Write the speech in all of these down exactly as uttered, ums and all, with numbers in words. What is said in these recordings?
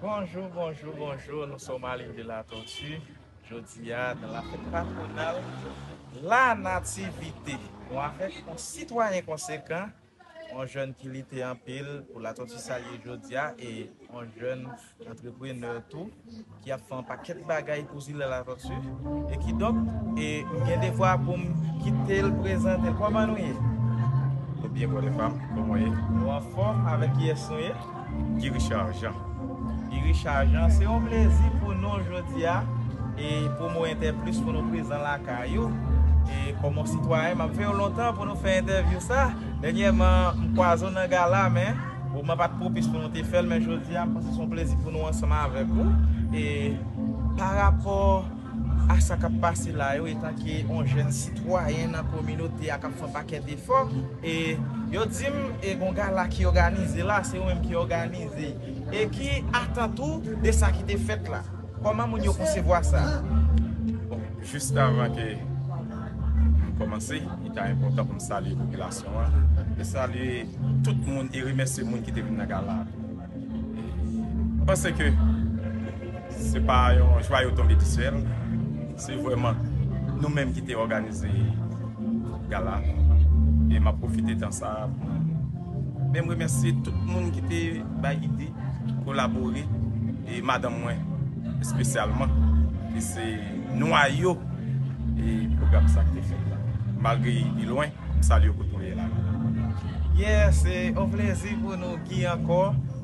Bonjou, bonjou, bonjou. Nou se Omalin de Latòti. Jodi a, nan lafèt patwonal La Nativité, nou avèk yon sitwayen konsekan, yon jèn ki lite anpil pou Latòti sa l ye jodi a, e yon jèn antreprenè tou, ki ap fè yon pakèt bagay pou zile Latòti. E kidonk, e m gen devwa pou m kite l prezante l. Kòman nou ye? Nou byen, bwè lè pa m. Kòman w ye? Nou anfòm. Avèk kiyès nou ye? Guy Richard Jean. Guy Richard Jean, se yon plezi pou nou jodi a, e Promo Inter Plus pou nou prezan lakay ou. E kòm yon sitwayen, m ap veye w lontan pou nou fè entèvyou sa. Dènyèman, m kwaze w nan gala, men moman pa t pwopis pou nou te fè l, men jodi a, m panse se yon plezi pou nou ansanm avèk ou. E pa rapò a sa k ap pase la yo, etanke yon jèn sitwayen nan kominote a k ap fè yon pakèt efò, e yo di m, e gen yon gala ki òganize la, se ou menm ki òganize. E ki atant ou de sa ki te fèt la? Kòman moun yo konsevwa sa? Bon, jis avan ke m kòmanse, li ta enpòtan pou m salye popilasyon an, e salye tout moun e remèsye moun ki te vin nan gala a. M panse ke se pa yon jwayo tonbe di syèl, se vrèman nou menm ki te òganize gala. E m ap pwofite tan sa a pou men m remèsye tout moun ki te bay ide, ki kolabore, e madanm mwen espesyalman, ki se nwayo e pwogram sa ki te fèt la. Malgre li lwen, m salye w kote w ye la, madanm. Yes, se yon plezi pou nou, Guy, ankò,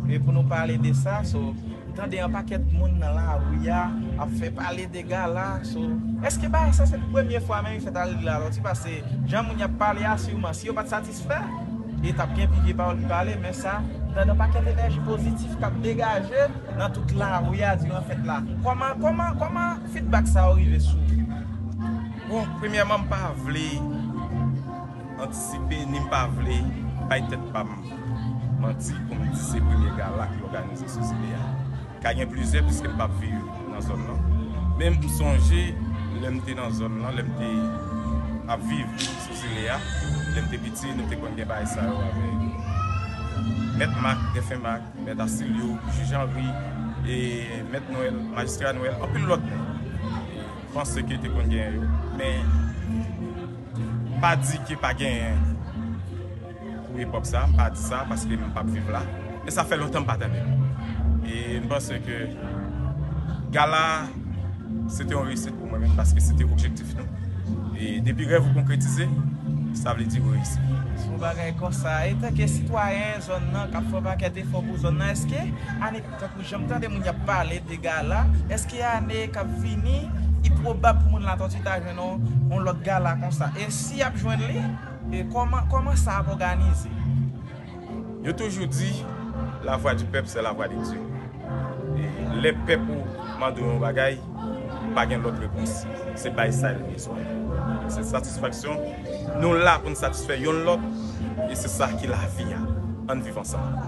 e pou nou pale de sa. So, m tande yon pakèt moun nan lari a ap fè pale de gala. So, èske bagay sa se pou premye fwa menm li fèt al Latòti? Paske jan moun y ap pale a, siman, si yo pa t satisfè, e t ap gen pi vye pawòl ki pale, men sa, m tande yon pakèt enèji pozitif k ap degaje nan tout lari a diran fèt la. Kòman, kòman, kòman feedback sa yo rive sou ou? Bon, premyèman, m pa vle antisipe, ni m pa vle bay tèt pa m manti pou m di se premye gala ki òganize sou zile a. Ka gen plizyè, piske m p ap viv nan zòn nan. Men m sonje lè m te nan zòn nan, lè m te ap viv sou zile a, lè m te piti, nou te konn gen bagay sa yo avèk Mèt Mak, Dèfen Mak, Mèt Asilyo, Jij Anri, e Mèt Nwèl, Majistra Nwèl, anpil lòt nèg. E m panse ke te konn gen yo. Men, m pa di ke pa genyen pou epòk sa, m pa di sa paske m p ap viv la. Men sa fè lontan m pa tande l. E m panse ke gala a, se te yon reyisit pou mwen menm, paske se te objektif nou. E depi rèv ou konkretize, sa vle di ou reyisi. Se yon bagay konsa. Etanke sitwayen zòn nan k ap fè yon pakèt efò pou zòn nan, èske ane, tankou jan m tande moun y ap pale de gala, èske ane k ap vini, li pwobab pou moun Latòti ta jwenn yon, yon lòt gala konsa? E si y ap jwenn li, e kòman, kòman sa ap òganize? Yo toujou di, la voix du peuple, c'est la voix de Dieu. E lè pèp ou mande w yon bagay, pa gen lòt repons. Se bay sa l bezwen. Se satisfaksyon. Nou la pou n satisfè yonn lòt, e se sa ki lavi a. Ann viv ansanm.